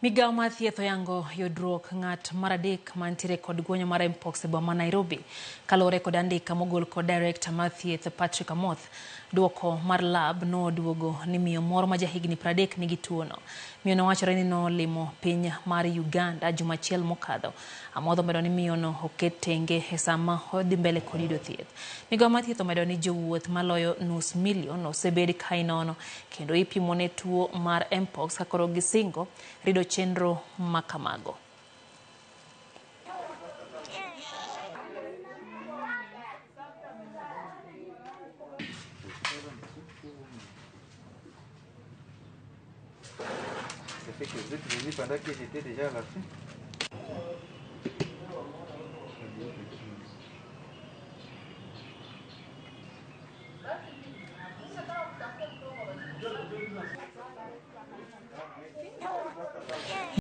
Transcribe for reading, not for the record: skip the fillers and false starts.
Migawo mar thieth oyango yudruok ng'at mar adek mantiere kod guonyo mar Mpox e boma ma Nairobi. Kaluwore kod andika mogol kod director mar thieth Patrick Amoth, duoko mar lab noduogo ni miyo moro ma jahigni 30 nigi tuono. Miyo no wachore ni nolimo piny mar Uganda juma achiel mokadho. Amoth omedo ni miyo no oket tenge e sama odhi mbele kod yudo thieth. Migawo mar thieth omedo ni jowuoth maloyo nus milion osebed ka inono kendo ipimo ne tuo mar Mpox ka koro gisingo rido chenro makamago. Ça fait que vous êtes venu pendant que j'étais déjà à la fin.